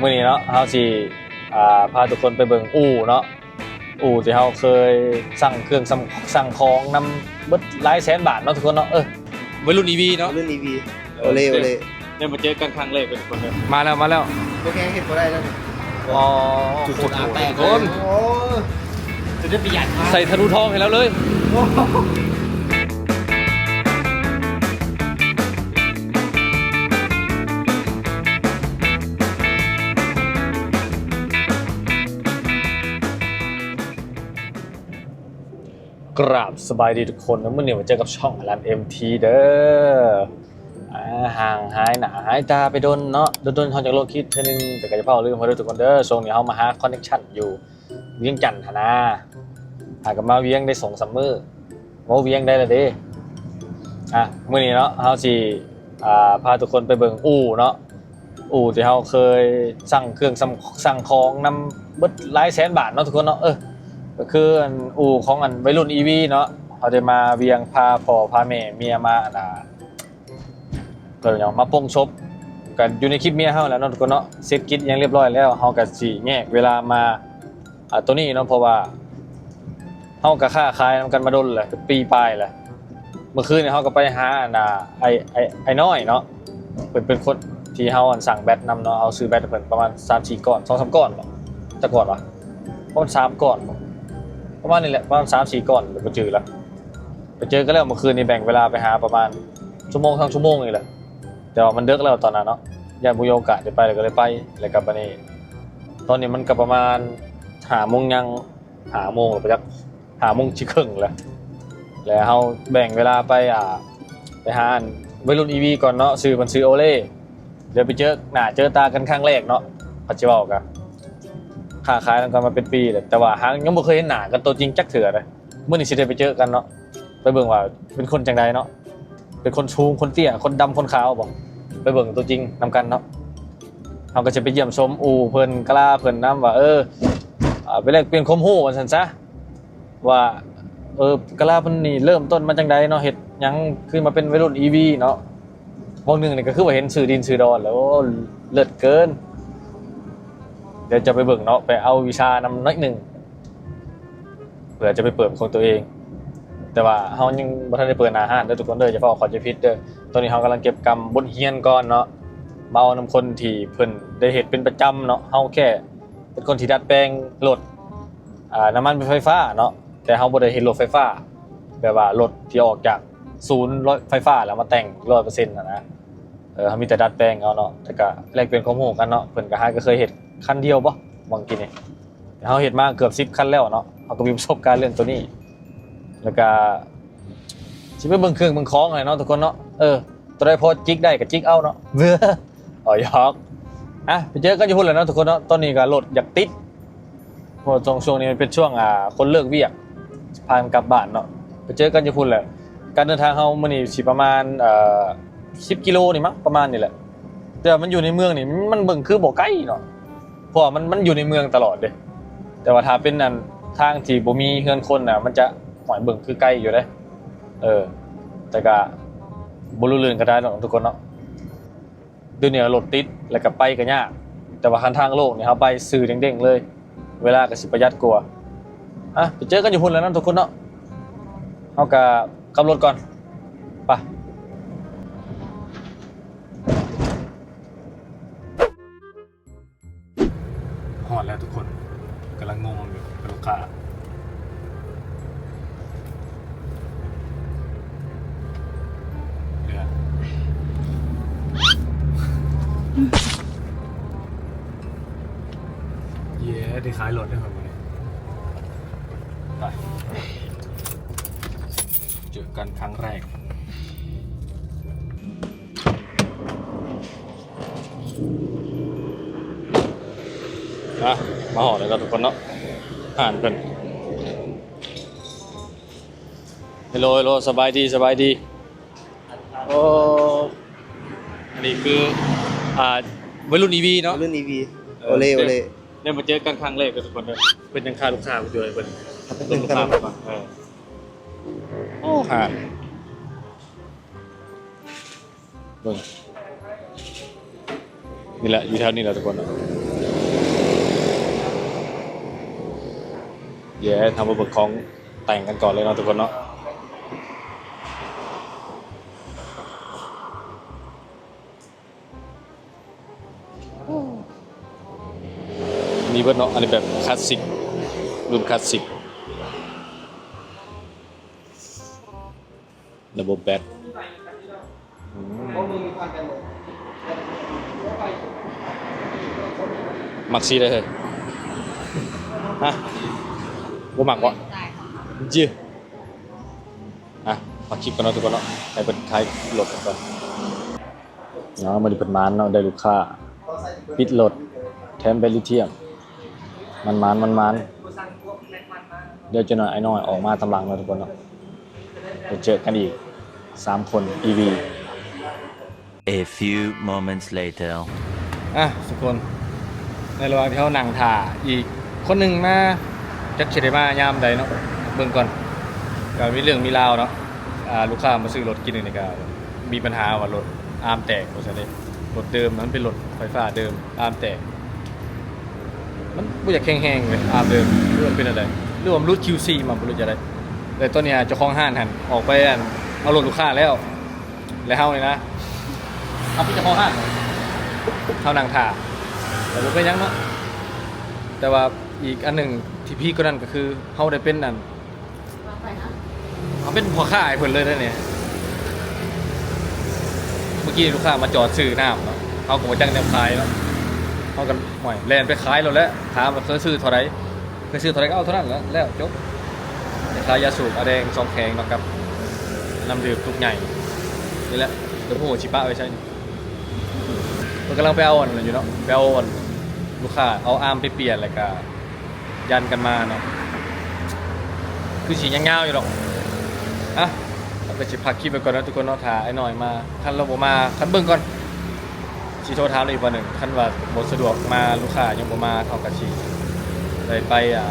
ມື້ນີ້ເນາະ ເຮົາຊິ ອ່າ ພາທຸກຄົນໄປເບິ່ງອູ່ເນາະ ອູ່ທີ່ເຮົາເຄີຍສັ່ງເຄື່ອງ ສັ່ງ ສັ່ງຂອງນຳເບິດຫຼາຍແສນບາດເນາະທຸກຄົນເນາະ. ເອີ ໄວລຸ້ນອີວີເນາະ ໄວລຸ້ນອີວີ ເອີ ໂອເລ ໂອເລ ໄດ້ມາເຈີກັນຄັ້ງແລກເດີທຸກຄົນເດີ. ມາແລ້ວ ມາແລ້ວ ບໍ່ແຂ່ງເຮັດບໍ່ໄດ້ແລ້ວນີ້. ອໍ ຈຸດໆ ໂອ້ ໂອ້ ໂອ້ ຈຸດໄດ້ປະຢັດມາ ໃສ່ທະນູທອງໃຫ້ລາວເລີຍ. ກາບສະບາຍດີທຸກຄົນເນາະ ມື້ນີ້ມາເຈີກັບຊ່ອງອາລັນ ເອັມທີ ເດີ. ອ່າ ຫ່າງຫາຍໜ້າຫາຍຕາໄປດົນເນາະ ດົນໆ ເຮົາຈັ່ງລົງຄລິບເທື່ອໜຶ່ງ ແຕ່ກໍຢ່າເພົາລືມເຮົາເດີທຸກຄົນເດີ. ຊ່ວງນີ້ເຮົາມາຫາຄອນເນັກຊັນຢູ່ວຽງຈັນຫັ້ນນາ ຫາກັນມາວຽງໄດ້ສອງສາມມື້ ເວົ້າວຽງໄດ້ລະເດ້. ອ່ະ ມື້ນີ້ເນາະ ເຮົາຊິ ອ່າ ພາທຸກຄົນໄປເບິ່ງອູ່ເນາະ ອູ່ທີ່ເຮົາເຄີຍສັ່ງເຄື່ອງ ສັ່ງຂອງນຳເບິດຫຼາຍແສນບາດເນາະທຸກຄົນເນາະ. ເອີ ກໍຄືອັນ ອູ່ຂອງອັນໄວລຸ້ນອີວີເນາະ ເຮົາໄດ້ມາວຽງ ພາພໍ່ພາແມ່ເມຍມາ ອັນນ່າ ເອີ້ນຫຍັງ ມາປົງສົບ ກໍຢູ່ໃນຄລິບເມຍເຮົາແຫຼະເນາະທຸກຄົນເນາະ. ເສັດກິດຫຍັງລຽບຮ້ອຍແລ້ວ ເຮົາກໍຊິແຍກເວລາມາ ອ່າ ໂຕນີ້ເນາະ ເພາະວ່າເຮົາກໍຄ້າຂາຍນຳກັນມາດົນແຫຼະ ເປັນປີປາຍແຫຼະ. ເມື່ອຄືນນີ້ເຮົາກໍໄປຫາ ອັນນ່າ ອ້າຍ ອ້າຍ ອ້າຍນ້ອຍເນາະ ເພິ່ນເປັນຄົນທີ່ເຮົາ ອັນ ສັ່ງແບັດນຳເນາະ ເຮົາຊື້ແບັດໃຫ້ເພິ່ນປະມານສາມສີ່ກ້ອນ ສອງສາມກ້ອນບໍ ຈັກກ້ອນວະ ປະມານສາມກ້ອນບໍ ປະມານນີ້ແຫຼະ ປະມານສາມສີ່ກ້ອນ ບໍ່ຈື່ລະ. ໄປເຈີກັນແລ້ວ ເມື່ອຄືນນີ້ແບ່ງເວລາໄປຫາປະມານຊົ່ວໂມງ ສອງຊົ່ວໂມງນີ້ແຫຼະ ແຕ່ວ່າມັນເດິກແລ້ວຕອນນັ້ນເນາະ ຢ້ານບໍ່ມີໂອກາດໄດ້ໄປ ແລ້ວກໍເລີຍໄປ. ແລ້ວກໍບາດນີ້ ຕອນນີ້ມັນກໍປະມານຫ້າໂມງຍັງ ຫ້າໂມງແລ້ວບໍ່ຈັກ ຫ້າໂມງຊິເຄິ່ງແລ້ວ ແລ້ວເຮົາແບ່ງເວລາໄປ ອ່າ ໄປຫາອັນໄວລຸ້ນອີວີກ່ອນເນາະ ຊື່ເພິ່ນຊື່ໂອເລ. ດຽວໄປເຈີໜ້າເຈີຕາກັນຄັ້ງແລກເນາະ ເຂົາຊິເວົ້າກະ ຄ້າຂາຍນຳກັນມາເປັນປີແລ້ວ ແຕ່ວ່າຫາຍັງບໍ່ເຄີຍເຫັນໜ້າກັນໂຕຈິງຈັກເທື່ອເດ້. ມື້ນີ້ຊິໄດ້ໄປເຈີກັນເນາະ ໄປເບິ່ງວ່າເປັນຄົນຈັ່ງໃດເນາະ ເປັນຄົນສູງ ຄົນເຕ້ຍ ຄົນດຳ ຄົນຂາວບໍ ໄປເບິ່ງໂຕຈິງນຳກັນເນາະ. ເຮົາກໍຈະໄປຢ້ຽມຊົມອູ່ເພິ່ນ ກະລາເພິ່ນນຳວ່າ ເອີ ເປັນແລກປ່ຽນຄວາມຮູ້ວ່າຊັ້ນຊະ ວ່າ ເອີ ກະລາເພິ່ນນີ້ເລີ່ມຕົ້ນມາຈັ່ງໃດເນາະ ເຮັດຫຍັງຄືມາເປັນໄວລຸ້ນອີວີເນາະ. ຫວ່າງໜຶ່ງນີ້ກໍຄືວ່າເຫັນຊື່ດິນຊື່ດອນແລ້ວ ໂອ້ ເລີດເກີນ. ດຽວຈະໄປເບິ່ງເນາະ ໄປເອົາວິຊານຳໜ້ອຍໜຶ່ງ ເພື່ອຈະໄປເປີດເປັນຂອງຕົວເອງ ແຕ່ວ່າເຮົາຍັງບໍ່ທັນໄດ້ເປີດໜ້າຮ້ານເດີທຸກຄົນເດີ ຢ່າຟ້າວເຂົ້າໃຈຜິດເດີ. ຕອນນີ້ເຮົາກຳລັງເກັບກຳບົດຮຽນກ່ອນເນາະ ມາເອົານຳຄົນທີ່ເພິ່ນໄດ້ເຮັດເປັນປະຈຳເນາະ. ເຮົາແຄ່ເປັນຄົນທີ່ດັດແປງລົດ ອ່າ ນ້ຳມັນໄຟຟ້າເນາະ ແຕ່ເຮົາບໍ່ໄດ້ເຮັດລົດໄຟຟ້າ ແບບວ່າລົດທີ່ອອກຈາກສູນໄຟຟ້າແລ້ວມາແຕ່ງຮ້ອຍເປີເຊັນຫັ້ນນະ. ເອີ ເຮົາມີແຕ່ດັດແປງເອົາເນາະ ແຕ່ກະແລກປ່ຽນຄວາມຮູ້ກັນເນາະ ເພິ່ນກະຫາກໍເຄີຍເຮັດຄັນດຽວບໍ ບາງທີນີ້ ເຮົາເຮັດມາເກືອບສິບຄັນແລ້ວເນາະ ເຮົາກໍມີປະສົບການເລື່ອງໂຕນີ້ ແລ້ວກະຊິໄປເບິ່ງເຄື່ອງເບິ່ງຂອງຫັ້ນແຫຼະເນາະທຸກຄົນເນາະ. ເອີ ໂຕໃດພໍຈິກໄດ້ກໍຈິກເອົາເນາະ ເອີ ຢອກ. ອ່ະ ໄປເຈີກັນຢູ່ພຸ້ນແຫຼະເນາະທຸກຄົນເນາະ. ຕອນນີ້ກໍລົດຢາກຕິດ ເພາະວ່າຊ່ວງ ຊ່ວງນີ້ມັນເປັນຊ່ວງ ອ່າ ຄົນເລີກວຽກ ພາກັນກັບບ້ານເນາະ. ໄປເຈີກັນຢູ່ພຸ້ນແຫຼະ. ການເດີນທາງເຮົາມື້ນີ້ຊິປະມານ ເອີ ສິບກິໂລນີ້ມັ້ງ ປະມານນີ້ແຫຼະ. ແຕ່ວ່າມັນຢູ່ໃນເມືອງນີ້ ມັນເບິ່ງຄືບໍ່ໄກເນາະ ເພາະວ່າມັນ ມັນຢູ່ໃນເມືອງຕະຫຼອດເດ້. ແຕ່ວ່າຖ້າເປັນອັນທາງທີ່ບໍ່ມີເຮືອນຄົນນະ ມັນຈະ ຫ້ວຍ ເບິ່ງຄືໄກຢູ່ເດ້. ເອີ ແຕ່ກະບໍ່ຮູ້ເລື່ອງກໍໄດ້ດອກທຸກຄົນເນາະ. ດຽວນີ້ລົດຕິດ ແລ້ວກໍໄປກໍຍາກ ແຕ່ວ່າຄັນທາງໂລ່ງນີ້ ເຮົາໄປຊື່ເດ້ງໆເລີຍ ເວລາກໍຊິປະຢັດກວ່າ. ອ່ະ ໄປເຈີກັນຢູ່ພຸ້ນແຫຼະເນາະທຸກຄົນເນາະ. ເຮົາກໍຂັບລົດກ່ອນ ໄປ. ຮອດແລ້ວທຸກຄົນ ກຳລັງງົງຢູ່ກັບລູກຄ້າ. ເອີ ເຢ້ ໄດ້ຂາຍລົດແລ້ວເຮົາມື້ນີ້. ໄປ ເຈີກັນຄັ້ງແລກ. ອ່ະ ມາຮອດແລ້ວເນາະທຸກຄົນເນາະ ຮ້ານເພິ່ນ. ເຮລໂລ ເຮລໂລ ສະບາຍດີ ສະບາຍດີ. ໂອ້ ອັນນີ້ຄື ອ່າ ໄວລຸ້ນອີວີເນາະ ໄວລຸ້ນອີວີ ເອີ ໂອເລ ໂອເລ ໄດ້ມາເຈີກັນຄັ້ງແລກເດີທຸກຄົນເດີ. ເພິ່ນຍັງຄາລູກຄ້າຢູ່ເລີຍ ເພິ່ນ ເບິ່ງລູກຄ້າກ່ອນ. ເອີ ໂອ້ ຮ້ານ ເບິ່ງ ນີ້ແຫຼະ ຢູ່ແຖວນີ້ແຫຼະທຸກຄົນ. ດຽວເຮົາມາເບິ່ງຂອງແຕ່ງກັນກ່ອນເລີຍເນາະທຸກຄົນເນາະ. ມີເບິດເນາະ ອັນນີ້ແບບຄລາສສິກ ລຸ້ນຄລາສສິກ ລະບົບແບັດ. ອືມ ມັກສີໃດເຮີ້ຍ? ຮະ ບໍ່ມັກເບາະ? ເຢີ ອ່ະ ຝາກຄລິບກ່ອນເນາະທຸກຄົນເນາະ ໃຫ້ເພິ່ນຂາຍລົດກ່ອນເນາະ. ມື້ນີ້ເພິ່ນໝານເນາະ ໄດ້ລູກຄ້າປິດລົດ ແຖມແບັດລິທຽມ. ໝານໆ ໝານໆ ດຽວຈັກໜ້ອຍອ້າຍນ້ອຍອອກມາຕາມຫຼັງເນາະທຸກຄົນເນາະ. ໄປເຈີກັນອີກສາມຄົນ ອີ ວີ. A few moments later. ອ່ະ ທຸກຄົນ ໃນລະຫວ່າງທີ່ເຮົານັ່ງຖ້າອີກຄົນໜຶ່ງມາ ຈັກຊິໄດ້ມາຍາມໃດເນາະ ເບິ່ງກ່ອນ. ກະມີເລື່ອງມີລາວເນາະ ອ່າ ລູກຄ້າມາຊື້ລົດກີ້ນີ້ກະມີບັນຫາວ່າລົດອາມແຕກວ່າຊັ້ນເດ. ລົດເດີມ ມັນເປັນລົດໄຟຟ້າເດີມ ອາມແຕກ ມັນບໍ່ຢາກແຂງແຮງເວີຍ ອາມເດີມ ຫຼືວ່າເປັນອັນໃດ ຫຼືວ່າມັນຫຼຸດຄິວຊີມາ ບໍ່ຮູ້ຈະໄດ້. ແຕ່ຕອນນີ້ເຈົ້າຂອງຮ້ານຫັ້ນອອກໄປ ອັນ ເອົາລົດລູກຄ້າແລ້ວ ແລະເຮົານີ້ນະ ເຮົາເປັນເຈົ້າຂອງຮ້ານ ເຮົານັ່ງຖ້າ ແຕ່ບໍ່ເປັນຫຍັງເນາະ. ແຕ່ວ່າອີກອັນໜຶ່ງທີ່ພີກກວ່ານັ້ນກໍຄື ເຮົາໄດ້ເປັນອັນ ເຮົາເປັນພໍ່ຄ້າໃຫ້ເພິ່ນເລີຍເດ້ນີ້. ເມື່ອກີ້ລູກຄ້າມາຈອດຊື້ນ້ຳເນາະ ເຮົາກໍບໍ່ຈັກແນວຂາຍເນາະ ເຮົາກໍ ຫ້ວຍ ແລ່ນໄປຂາຍໂລດແຫຼະ. ຖາມວ່າເຄີຍຊື້ເທົ່າໃດ ເຄີຍຊື້ເທົ່າໃດກໍເອົາເທົ່ານັ້ນແຫຼະ ແລ້ວຈົບ. ໄດ້ຂາຍຢາສູບອາແດງສອງແຂງເນາະ ກັບນ້ຳດື່ມຕຸກໃຫຍ່ນີ້ແຫຼະ ແຕ່ບໍ່ຮູ້ຊິປະໄວ້ໃສ. ເພິ່ນກຳລັງໄປເອົາອັນນັ້ນຢູ່ເນາະ ໄປເອົາອັນ ລູກຄ້າເອົາອາມໄປປ່ຽນ ແລ້ວກະ ຢັນກັນມາເນາະ ຄືຊິຍາວໆຢູ່ດອກ. ອ່ະ ເຮົາກໍຊິພັກຄລິບໄວ້ກ່ອນເນາະທຸກຄົນເນາະ ຖ້າອ້າຍນ້ອຍມາ. ຄັນລາວບໍ່ມາ ຄັນເບິ່ງກ່ອນ ຊິໂທຖາມລາວອີກວ່າໜຶ່ງ ຄັນວ່າບໍ່ສະດວກມາ ລູກຄ້າຍັງບໍ່ມາ ເຮົາກໍຊິໄດ້ໄປ ອ່າ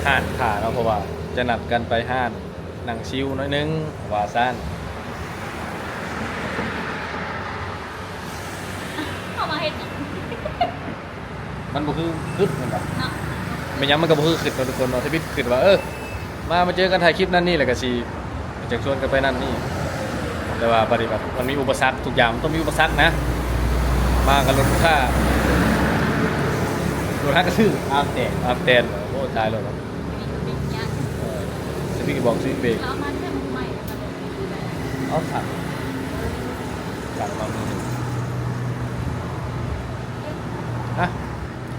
ຮ້ານຖ້າເນາະ ເພາະວ່າຈະນັດກັນໄປຮ້ານນັ່ງຊິວໜ້ອຍໜຶ່ງວ່າຊັ້ນ. ເຂົ້າມາເຮັດຫຍັງ? ມັນບໍ່ຄືຄຶດແມ່ນບໍ່? ເນາະ ແມ່ນຫຍັງມັນກໍບໍ່ຄືຄຶດເນາະທຸກຄົນເນາະ. ທຳອິດຄຶດວ່າ ເອີ ມາ ມາເຈີກັນຖ່າຍຄລິບນັ້ນນີ້ ແລ້ວກໍຊິຈັກຊວນກັນໄປນັ້ນນີ້ ແຕ່ວ່າບັດນີ້ແບບມັນມີອຸປະສັກ ທຸກຢ່າງມັນຕ້ອງມີອຸປະສັກນະ. ມາກັບລົດລູກຄ້າ ລົດຮັກກະຊື່ ອາມແຕກ ອາມແຕນ ໂອ້ ຕາຍແລ້ວ. ເອີ ສະວິດບອກ ສະວິດເບກ ເອົາມາແຕ່ໃໝ່ ເອົາສັກ ສັ່ງມາມື້ໜຶ່ງ. ອ່ະ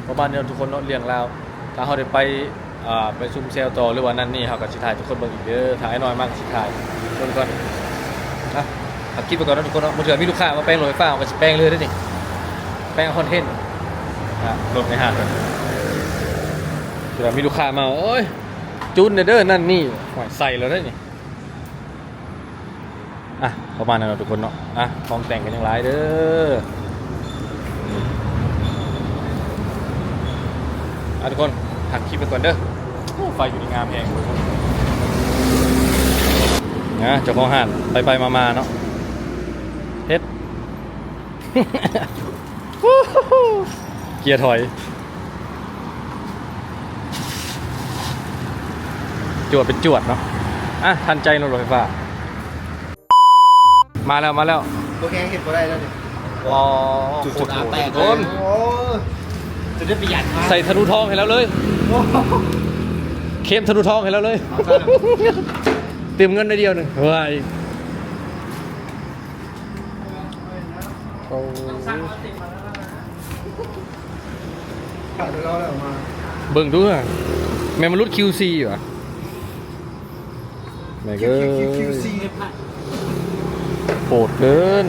ປະມານນີ້ເນາະທຸກຄົນເນາະ ເລື່ອງລາວ. ຖ້າເຮົາໄດ້ໄປ ອ່າ ໄປຊຸມແຊວຕໍ່ ຫຼືວ່ານັ້ນນີ້ ເຮົາກໍຊິຖ່າຍໃຫ້ທຸກຄົນເບິ່ງອີກເດີ. ຖ້າອ້າຍນ້ອຍມາກໍຊິຖ່າຍເບິ່ງກ່ອນ. ອ່ະ ເອົາຄລິບໄວ້ກ່ອນເນາະທຸກຄົນເນາະ. ບາງເທື່ອມີລູກຄ້າມາແປງລົດໄຟຟ້າ ເຮົາກໍຊິແປງເລີຍເດ້ນີ້ ແປງຄອນເທັນ. ອ່ະ ລົດໃນຮ້ານເພິ່ນ ເວລາມີລູກຄ້າມາ ໂອ້ຍ ຈູນແດ່ເດີ ນັ້ນນີ້ ໂອ້ຍ ໃສ່ແລ້ວເດ້ນີ້. ອ່ະ ປະມານນັ້ນເນາະທຸກຄົນເນາະ. ອ່ະ ຂອງແຕ່ງກໍຍັງຫຼາຍເດີ. ອ່ະ ທຸກຄົນ ພັກຄລິບໄວ້ກ່ອນເດີ. ໂອ້ ໄຟຢູ່ນີ້ງາມແຮງ. ອ່ະ ເຈົ້າຂອງຮ້ານໄປໆມາໆເນາະ ເຮັດ ເກຍຖອຍ ຈວດເປັນຈວດເນາະ. ອ່ະ ທັນໃຈເນາະ ລົດໄຟຟ້າ. ມາແລ້ວ ມາແລ້ວ. ບໍ່ແຮງເຮັດບໍ່ໄດ້ແລ້ວນີ້. ອໍ ຈຸດ ໂຄດໂຫດ ຈຸດ ໂດນ ໂອ້ຍ ຈະໄດ້ປະຢັດມາ ໃສ່ທະນູທອງໃຫ້ລາວເລີຍ. ໂອ້ ເຄມທະນູທອງໃຫ້ລາວເລີຍ. ເອົາຊະ ຕື່ມເງິນໜ້ອຍດຽວໜຶ່ງ ເຮີ້ຍ. ໂອ້ ຂາຍໄປແລ້ວແຫຼະ ມາເບິ່ງດູ ແມ່ນມັນຫຼຸດຄິວຊີຫວາ ແມ່ເອີຍ. ຄິວຊີ ໂຫດເກີນ.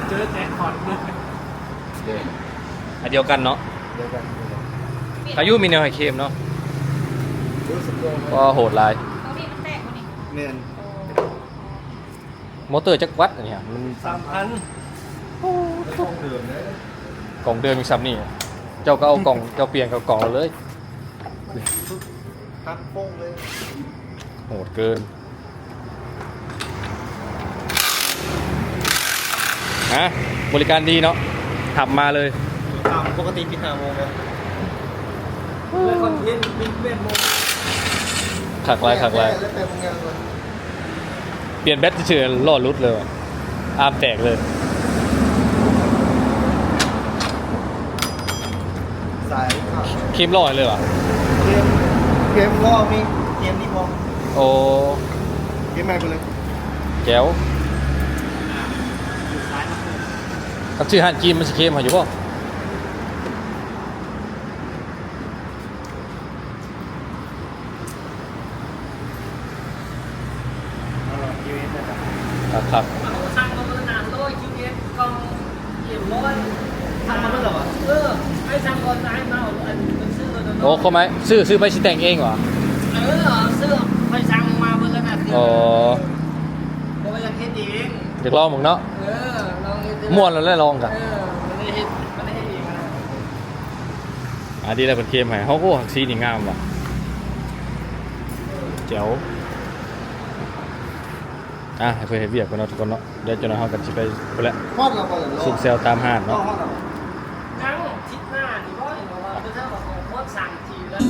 ເຈີແຈັກພອດເລີຍ. ອັນດຽວກັນເນາະ ດຽວກັນ. ອາຍຸມີແນວໃຫ້ເຄມເນາະ. ໂອ້ ໂຫດຫຼາຍ. ໂຕນີ້ມັນແຕກບໍ່ນີ້? ແມ່ນ. ໂອ້ ມໍເຕີຈັກວັດອັນນີ້? ມັນສາມພັນ. ໂອ້ ຂອງເດີມເດ້ ຂອງເດີມມີສ່ຳນີ້. ເຈົ້າກໍເອົາກ່ອງ ເຈົ້າປ່ຽນເຂົ້າກ່ອງເລີຍ. ຫັກໂປ້ງເລີຍ. ໂຫດເກີນ. ຮະ ບໍລິການດີເນາະ ຂັບມາເລີຍ. ຕາມປົກກະຕິປິດຫ້າໂມງເດ້ ແລ້ວຄອນເທັນປິດແປດໂມງ. ຄັກຫຼາຍ ຄັກຫຼາຍ. ແລ້ວແຕ່ເມືອງ ປ່ຽນແບັດຊື່ໆ ລໍ້ຫຼຸດເລີຍວ່ະ ອາມແຕກເລີຍ. ສາຍ ເຄມລໍ້ໃຫ້ເລີຍຫວາ? ເຄມ ເຄມລໍ້ມີ ເຄມນີ້ພໍ. ໂອ້ ເຄມໃໝ່ໄປເລີຍ. ແຈ໋ວ. ຄັນຊື້ຮ້ານຈີນມັນຊິເຄມໃຫ້ຢູ່ບໍ່? ຄັກໆ. ສັ່ງມາເບິ່ງ ຫ້າຮ້ອຍ ຄິວເອັສ ກ່ອງ ເອັມຮ້ອຍ. ສັ່ງມາເບິ່ງແລ້ວຫວາ? ເອີ ໃຫ້ສັ່ງກ່ອນ ໃຫ້ມາເອົາ ອັນ ເພິ່ນຊື້ລົດ. ໂອ້ ຄວາມໝາຍ ຊື້ ຊື້ໄປຊິແຕ່ງເອງຫວາ? ເອີ ຊື້ ຂ້ອຍສັ່ງມາເບິ່ງແລ້ວນະ. ອໍ ແຕ່ວ່າຢາກເຮັດເອງ ຢາກລອງເບິ່ງເນາະ. ເອີ ລອງເຮັດ ມ່ວນແລ້ວແຫຼະລອງກະ. ເອີ ມັນໄດ້ເຮັດ ມັນໄດ້ເຮັດເອງນະ. ອ່າ ດີແລ້ວເພິ່ນເຄມໃຫ້ເຮົາ. ໂອ້ ສີນີ້ງາມວ່ະ ແຈ໋ວ. ອ່າ ໃຫ້ເພິ່ນເຮັດວຽກກ່ອນເນາະທຸກຄົນເນາະ. ດຽວຈັກໜ່ອຍເຮົາກໍຊິໄປພຸ້ນແຫຼະ ຊຸກແຊວຕາມຮ້ານເນາະ. ຍັງ ທິດໜ້ານີ້ບໍ່ເຫັນວ່າເພິ່ນເຈົ້າກໍຄວນສ້າງທີ່ແລ້ວ.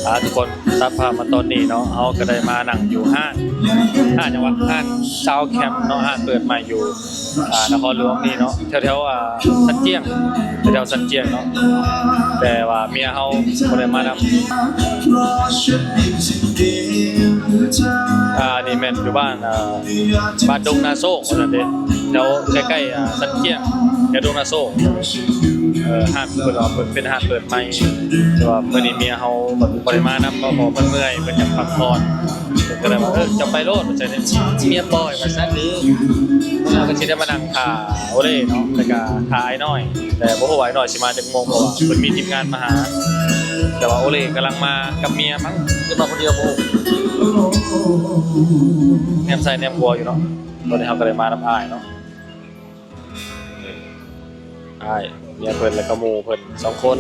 ອ່າ ທຸກຄົນ ຕັດພາບມາຕອນນີ້ເນາະ ເຮົາກໍໄດ້ມານັ່ງຢູ່ຮ້ານ ຮ້ານຫຍັງວະ? ຮ້ານຊາວແຄມເນາະ ຮ້ານເປີດໃໝ່ຢູ່ ອ່າ ນະຄອນຫຼວງນີ້ເນາະ ແຖວໆ ອ່າ ຊັນຈຽງ ແຖວໆ ຊັນຈຽງເນາະ. ແຕ່ວ່າເມຍເຮົາບໍ່ໄດ້ມານຳ. ອ່າ ນີ້ແມ່ນຢູ່ບ້ານ ອ່າ ບ້ານດົງນາໂຊກວ່າຊັ້ນເດ ແຖວໃກ້ໆ ອ່າ ຊັນຈຽງ ແຖວດົງນາໂຊກ. ເອີ ຮ້ານເພິ່ນວ່າເພິ່ນເປັນຮ້ານເປີດໃໝ່ ແຕ່ວ່າມື້ນີ້ເມຍເຮົາບໍ່ໄດ້ມານຳເນາະ ເພາະເພິ່ນເມື່ອຍ ເພິ່ນຢາກພັກຜ່ອນ. ເພິ່ນກໍເລີຍວ່າ ເອີ ເຈົ້າໄປໂລດ ວ່າຊັ້ນເດ. ເມຍປ່ອຍ ວ່າຊັ້ນເດ. ເຮົາກໍຊິໄດ້ມານັ່ງຖ້າໂອເລເນາະ ແລ້ວກໍຖ້າອ້າຍນ້ອຍ ແຕ່ບໍ່ຮູ້ວ່າອ້າຍນ້ອຍຊິມາຈັກໂມງ ເພາະວ່າເພິ່ນມີທີມງານມາຫາ. ແຕ່ວ່າໂອເລກຳລັງມາກັບເມຍມັ້ງ ຫຼືມາຄົນດຽວບໍ່ຮູ້ ແນມຊ້າຍແນມຂວາຢູ່ເນາະ. ຕອນນີ້ເຮົາກໍໄດ້ມານຳອ້າຍເນາະ ອ້າຍ ເມຍເພິ່ນ ແລ້ວກໍໝູ່ເພິ່ນສອງຄົນ.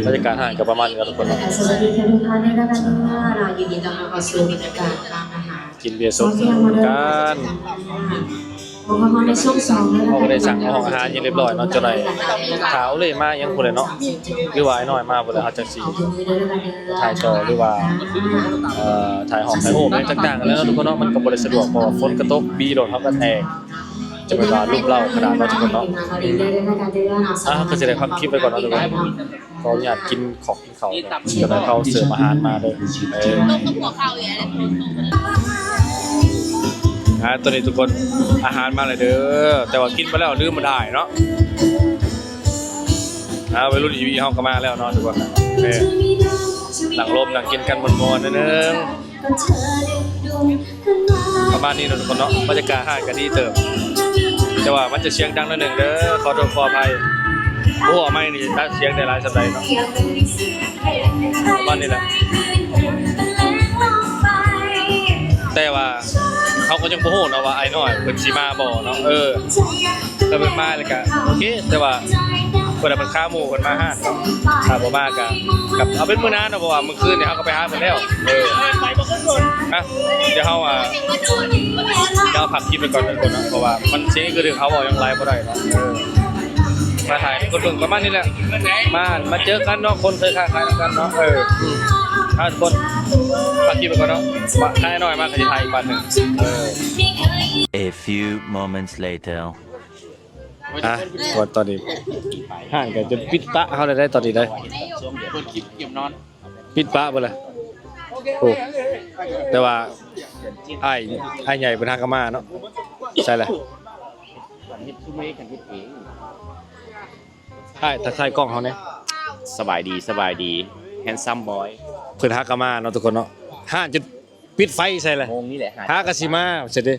ບັນຍາກາດຮ້ານກໍປະມານນີ້ເນາະທຸກຄົນເນາະ. ສະຫວັດດີທຸກທ່ານເດີ ແລ້ວກັນເດີ. ຍິນດີຕ້ອນຮັບເຂົ້າສູ່ບັນຍາກາດຮ້ານອາຫານ ກິນເບຍສົດນຳກັນ. ເຮົາກໍໄດ້ສັ່ງເອົາຫ້ອງອາຫານຫຍັງຮຽບຮ້ອຍເນາະ ຈະໄດ້ຖ້າໂອເລມາຫຍັງພຸ້ນແຫຼະເນາະ ຫຼືວ່າອ້າຍນ້ອຍມາພຸ້ນແຫຼະ ເຮົາຈັ່ງຊິຖ່າຍຕໍ່ ຫຼືວ່າ ເອີ ຖ່າຍຮອບຖ່າຍຮູບຫຍັງຕ່າງໆ ແລ້ວເນາະທຸກຄົນເນາະ. ມັນກໍບໍ່ໄດ້ສະດວກ ເພາະວ່າຝົນກໍຕົກ ບີລົດເຮົາກໍແຕກ ຈະແມ່ນວ່າລຸ່ມເລົ້າຂະໜາດເນາະທຸກຄົນເນາະ. ອ່າ ເຮົາກໍຊິໄດ້ພັກຄລິບໄວ້ກ່ອນເນາະທຸກຄົນ. ຂໍອະນຸຍາດກິນຂອງ ເຂົ້າເດີ ເຈົ້າໜ້າທີ່ເຂົາເສີບອາຫານມາເດີ. ເອີ ອ່າ ຕອນນີ້ທຸກຄົນ ອາຫານມາແລ້ວເດີ ແຕ່ວ່າກິນໄປແລ້ວ ລືມບໍ່ໄດ້ເນາະ. ອ່າ ໄວລຸ້ນອີວີເຮົາກໍມາແລ້ວເນາະທຸກຄົນ. ເອີ ນັ່ງລົມນັ່ງກິນກັນມ່ວນໆ ໜ້ອຍໜຶ່ງ. ປະມານນີ້ເນາະທຸກຄົນເນາະ. ບັນຍາກາດຮ້ານກໍດີເຕີບ ແຕ່ວ່າມັນຈະສຽງດັງໜ້ອຍໜຶ່ງເດີ ຂໍໂທດຂໍອະໄພ. ບໍ່ຮູ້ວ່າໄມນີ້ຈະຕັດສຽງໄດ້ຫຼາຍສ່ຳໃດເນາະ. ປະມານນີ້ແຫຼະ ແຕ່ວ່າເຮົາກໍຍັງບໍ່ຮູ້ເນາະວ່າອ້າຍນ້ອຍເພິ່ນຊິມາບໍ່ເນາະ. ເອີ ຖ້າເພິ່ນມາແລ້ວກະໂອເຄ ແຕ່ວ່າເພິ່ນເພິ່ນຄາໝູ່ເພິ່ນມາຮ້ານເນາະ. ຖ້າບໍ່ມາກະ ກະເອົາເປັນມື້ໜ້າເນາະ ເພາະວ່າມື້ຄືນນີ້ເຮົາກໍໄປຫາເພິ່ນແລ້ວ. ເອີ ອ່ະ ດຽວເຮົາ ອ່າ ດຽວເຮົາພັກຄລິບໄວ້ກ່ອນເດີທຸກຄົນເນາະ ເພາະວ່າມັນຊິຄືເຮົາເວົ້າຫຍັງຫຼາຍບໍ່ໄດ້ເນາະ. ເອີ ມາຖ່າຍໃຫ້ຄົນເບິ່ງປະມານນີ້ແຫຼະ ມາ ມາເຈີກັນເນາະ ຄົນເຄີຍຄ້າຂາຍນຳກັນເນາະ. ເອີ ອ່າ ທຸກຄົນ ພັກຄລິບໄວ້ກ່ອນເນາະ ມາ ຖ້າອ້າຍນ້ອຍມາກໍຊິຖ່າຍອີກບາດໜຶ່ງ. ເອີ A few moments later. ອ່ະ ຕອນ ຕອນນີ້ ຮ້ານກໍຈະປິດປະເຮົາແລ້ວໄດ໋ ຕອນນີ້ໄດ໋ ເປີດຄລິບກຽມນອນ ປິດປະເບິດລະ. ໂອ້ ແຕ່ວ່າອ້າຍ ອ້າຍໃຫຍ່ເພິ່ນຫາກໍມາເນາະ. ໃສລະ ອ້າຍ ທັກທາຍກ້ອງເຮົາແດ່. ສະບາຍດີ ສະບາຍດີ handsome boy. ເພິ່ນຫາກໍມາເນາະທຸກຄົນເນາະ ຮ້ານຈົນ ປິດໄຟໃສ່ແຫຼະ ໂມງນີ້ແຫຼະ ຫາກໍຊິມາ ເສດເດ້.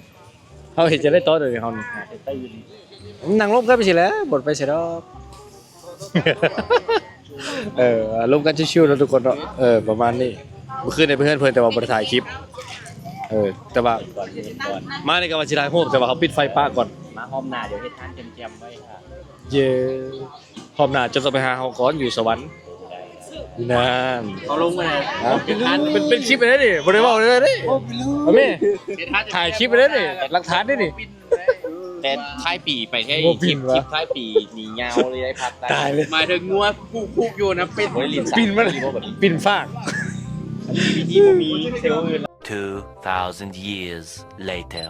ເຮົາເຮັດຈັ່ງໃດຕໍ່ເດີນີ້ ເຮົານີ້ ຫາແຕ່ຕື່ນ ນັ່ງລົມກັນໄປຊີ້ແຫຼະ ບໍ່ໄປໃສດອກ. ເອີ ລົມກັນຊິວໆເນາະທຸກຄົນເນາະ. ເອີ ປະມານນີ້ ມື້ຄືນນີ້ໄປເຮືອນເພິ່ນ ແຕ່ວ່າບໍ່ໄດ້ຖ່າຍຄລິບ. ເອີ ແຕ່ວ່າມານີ້ກໍວ່າຊິຖ່າຍຮູບ ແຕ່ວ່າເຮົາປິດໄຟປະກ່ອນ ມາຮອບໜ້າ ດຽວເຮັດທານແຈ່ມໆໄວ້. ເຢ້ ຮອບໜ້າເຈົ້າຕ້ອງໄປຫາເຮົາກ່ອນຢູ່ສະຫວັນ. ນັ້ນ ເຂົາລົງມາ ຮະ ເປັນ ເປັນ ເປັນຄລິບໄດ້ນີ້ ບໍ່ໄດ້ເວົ້າເລີຍນີ້. ເອົາແມ່ ເຮັດທານ ຖ່າຍຄລິບໄດ້ນີ້ ຫຼັກຖານໄດ້ນີ້. ແຕ່ທ້າຍປີໄປໃຫ້ ບໍ່ປິ່ນວະ ຄລິບທ້າຍປີນີ້ຍາວເລີຍ ໄດ້ພັກໄດ້. ຕາຍເລີຍ ໝາຍເຖິງງົວຜູກໆຢູ່ນະ ປິ່ນ ບໍ່ໄດ້ຫຼິ້ນ ປິ່ນມັນ ສາມປີບໍ່ບັດນີ້ ປິ່ນຟາກ. ອັນນີ້ວິທີບໍ່ມີເຊວອື່ນ. Two thousand years later.